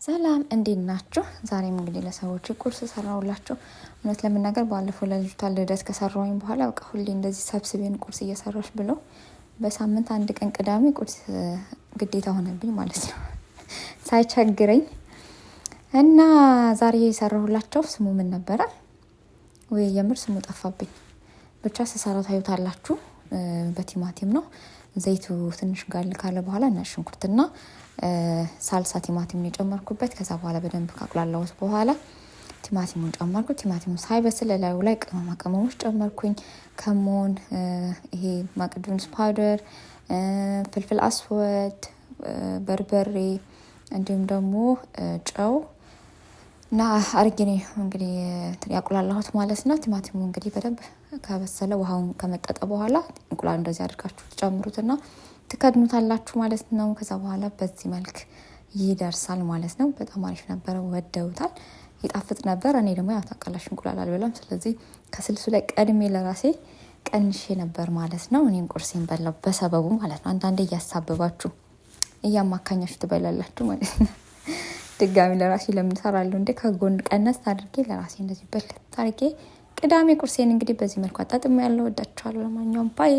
ሰላም እንዴት ናችሁ? ዛሬም እንግዲህ ለሰዎች ቁርስ ሰራሁላችሁ። እውነት ለመናገር ባለፈው ለልጅቷ ልደት ከሰራሁኝ በኋላ በቃ ሁሌ እንደዚህ ሰብስቤን ቁርስ እየሰራሽ ብሎ በሳምንት አንድ ቀን ቅዳሜ ቁርስ ግዴታ ሆነብኝ ማለት ነው ሳይቸግረኝ። እና ዛሬ የሰራሁላቸው ስሙ ምን ነበረ? ወይ የምር ስሙ ጠፋብኝ። ብቻ ስሰራ ታዩታላችሁ። በቲማቲም ነው። ዘይቱ ትንሽ ጋል ካለ በኋላ ነጭ ሽንኩርትና ሳልሳ ቲማቲም ነው የጨመርኩበት። ከዛ በኋላ በደንብ ካቁላላሁት በኋላ ቲማቲሙን ጨመርኩት። ቲማቲሙ ሳይበስል ላዩ ላይ ቅመማ ቅመሞች ጨመርኩኝ። ከሞን፣ ይሄ بقدونس powder፣ فلفل أسود፣ በርበሬ እንዲሁም ደግሞ ጨው እና አርጌ ነው እንግዲህ ያቁላላሁት ማለት ነው። ቲማቲሙ እንግዲህ በደንብ ከበሰለ፣ ውሃውን ከመጠጠ በኋላ እንቁላል እንደዚህ አድርጋችሁ ትጨምሩትና ትከድኑታላችሁ ማለት ነው። ከዛ በኋላ በዚህ መልክ ይደርሳል ማለት ነው። በጣም አሪፍ ነበረ፣ ወደውታል። ይጣፍጥ ነበር። እኔ ደግሞ ያው ታውቃላችሁ እንቁላል አልበላም። ስለዚህ ከስልሱ ላይ ቀድሜ ለራሴ ቀንሼ ነበር ማለት ነው። እኔም ቁርሴን በላው በሰበቡ ማለት ነው። አንዳንዴ እያሳበባችሁ እያማካኛችሁ ትበላላችሁ ማለት ነው። ድጋሚ ለራሴ ለምን እሰራለሁ እንዴ? ከጎን ቀነስ አድርጌ ለራሴ እንደዚህ በልት አድርጌ ቅዳሜ ቁርሴን እንግዲህ በዚህ መልኩ አጣጥሜ ያለው። ወዳችኋለሁ። ለማንኛውም bye።